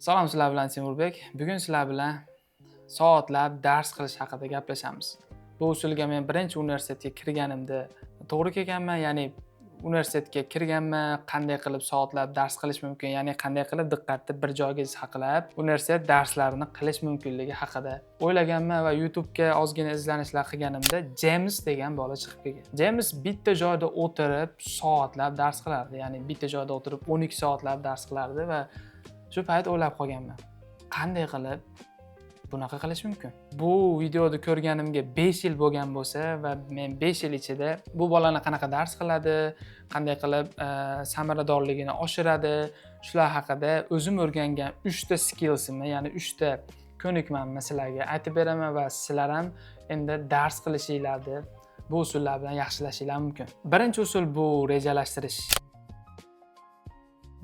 Salom, sizlar bilan Temurbek. Bugun sizlar bilan soatlab dars qilish haqida gaplashamiz. Bu usulga men birinchi universitetga kirganimda to'g'ri kelganman, ya'ni universitetga kirganman, qanday qilib soatlab dars qilish mumkin, ya'ni qanday qilib diqqatni bir joyga saqlab universitet darslarini qilish mumkinligi haqida o'ylaganman va YouTube'ga ozgina izlanishlar qilganimda James degan bola chiqib kelgan. James bitta joyda o'tirib soatlab dars qilardi, ya'ni bitta joyda o'tirib 12 soatlab dars qilardi va shu payt o'ylab qolganman: qanday qilib bunaqa qilish mumkin? Bu videoni ko'rganimga 5 yil bo'lgan bo'lsa va men 5 yil ichida bu bolani qanaqa dars qiladi, qanday qilib samaradorligini oshiradi, shular haqida o'zim o'rgangan 3 ta skillsimni, ya'ni 3 ta ko'nikmamni sizlarga aytib beraman va sizlar ham endi dars qilishinglarni bu usullar bilan yaxshilashinglar mumkin. Birinchi usul bu rejalashtirish.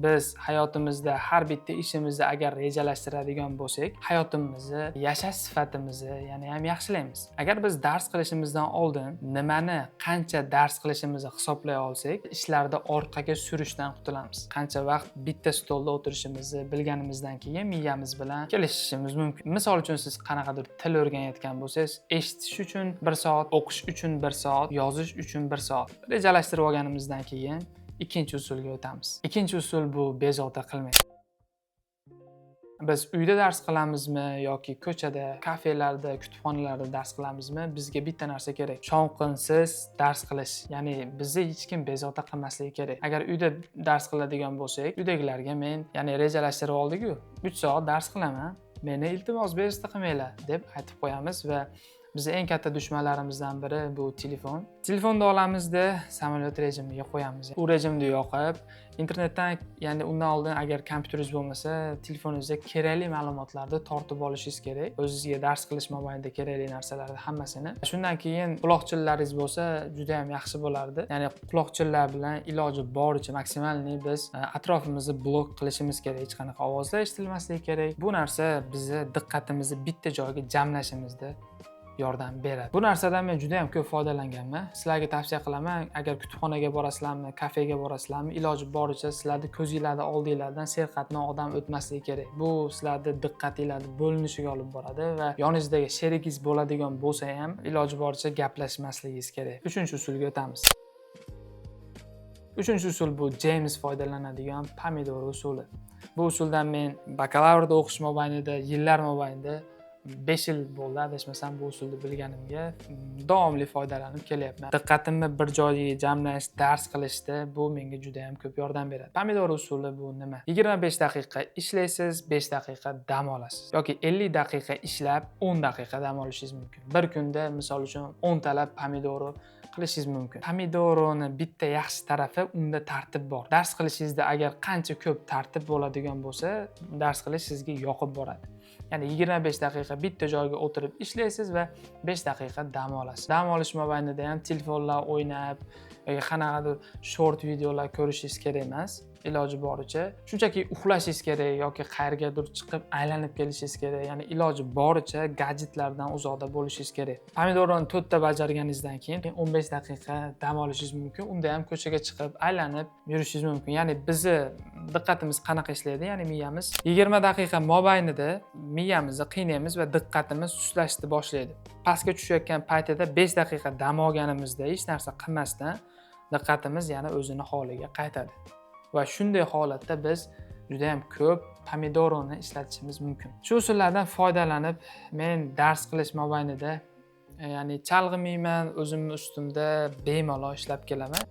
Biz hayotimizda har bitta ishimizni agar rejalashtiradigan bo'lsak, hayotimizni, yashash sifatimizni yana ham yaxshilaymiz. Agar biz dars qilishimizdan oldin nimani qancha dars qilishimizni hisoblay olsak, ishlarda orqaga surishdan qutulamiz. Qancha vaqt bitta stolda o'tirishimizni bilganimizdan keyin miyamiz bilan kelishishimiz mumkin. Misol uchun, siz qanaqadir til o'rganayotgan bo'lsangiz, eshitish uchun 1 soat, o'qish uchun 1 soat, yozish uchun 1 soat rejalashtirib olganimizdan keyin ikkinchi usulga o'tamiz. Ikkinchi usul bu bezovta qilmang. Biz uyda dars qilamizmi yoki ko'chada, kafelarda, kutubxonalarda dars qilamizmi, bizga bitta narsa kerak: shovqinsiz dars qilish. Ya'ni bizni hech kim bezovta qilmasligi kerak. Agar uyda dars qiladigan bo'lsak, uydagilarga men, ya'ni rejalashtirib oldik-ku, 3 soat dars qilaman, meni iltimos bezovta qilmanglar, deb aytib qo'yamiz. Va bizni eng katta dushmanlarimizdan biri bu telefon. Telefonni olamizda, samolyot rejimiga qo'yamiz. U rejimni yoqib, internetdan, ya'ni undan oldin agar kompyuteringiz bo'lmasa, telefoningizda kerakli ma'lumotlarni tortib olishingiz kerak. O'zizga dars qilish mobaynida kerakli narsalarni hammasini. Shundan keyin quloqchinlaringiz bo'lsa, juda ham yaxshi bo'lardi. Ya'ni quloqchinlar bilan iloji boricha максимальный biz atrofimizni blok qilishimiz kerak. Hech qanaqa ovozlar eshitilmasligi kerak. Bu narsa bizni diqqatimizni bitta joyga jamlashimizda yordam beradi. Bu narsadan men juda ham ko'p foydalanganman. Sizlarga tavsiya qilaman, agar kutubxonaga borasizlarmi, kafega borasizlarmi, iloji boricha sizlarni ko'zinglarni oldinglardan serqatnov odam o'tmasligi kerak. Bu sizlarni diqqatinglarni bo'linishiga olib boradi va yoningizdagi sherigingiz bo'ladigan bo'lsa ham, iloji boricha gaplashmasligingiz kerak. Uchinchi usulga o'tamiz. Uchinchi usul bu James foydalanadigan pomidoro usuli. Bu usuldan men bakalavrda o'qish mobaynida, yillar mobaynida, 5 yil bo'ldi adashmasam bu usulni bilganimga, davomli foydalanib kelyapman. Diqqatimni bir joyga jamlash, dars qilishda bu menga juda ham ko'p yordam beradi. Pomidoro usuli bu nima? 25 daqiqa ishlaysiz, 5 daqiqa dam olasiz yoki 50 daqiqa ishlab 10 daqiqa dam olishingiz mumkin. Bir kunda, misol uchun, 10 talab pomidoro qilishingiz mumkin. Pomidoroni bitta yaxshi tarafi, unda tartib bor. Dars qilishingizda agar qancha ko'p tartib bo'ladigan bo'lsa, dars qilish sizga yoqib boradi. Ya'ni 25 daqiqa bitta joyga o'tirib ishlaysiz va 5 daqiqa dam olasiz. Dam olish mobaynida ham telefonlar o'ynab yoki qanaqadir short videolar ko'rishingiz kerak emas. Iloji boricha shunchaki uxlashingiz kerak yoki qayergadir chiqib aylanib kelishingiz kerak. Ya'ni iloji boricha gadjetlardan uzoqda bo'lishingiz kerak. Pomidoroni 4 ta bajarganingizdan keyin 15 daqiqa dam olishingiz mumkin. Unda ham ko'chaga chiqib aylanib yurishingiz mumkin. Ya'ni bizni diqqatimiz qanaqa ishlaydi? Ya'ni miyamiz 20 daqiqa mobaynida miyamizni qiynaymiz va diqqatimiz sustlashni boshlaydi. Pastga tushayotgan paytida 5 daqiqa dam olganimizda, hech narsa qilmasdan, diqqatimiz yana o'zini holiga qaytadi. Va shunday holatda biz juda ham ko'p pomidoroni ishlatishimiz mumkin. Shu usullardan foydalanib men dars qilish mobaynida ya'ni chalg'imayman, o'zimni ustimda bemalol ishlab kelaman.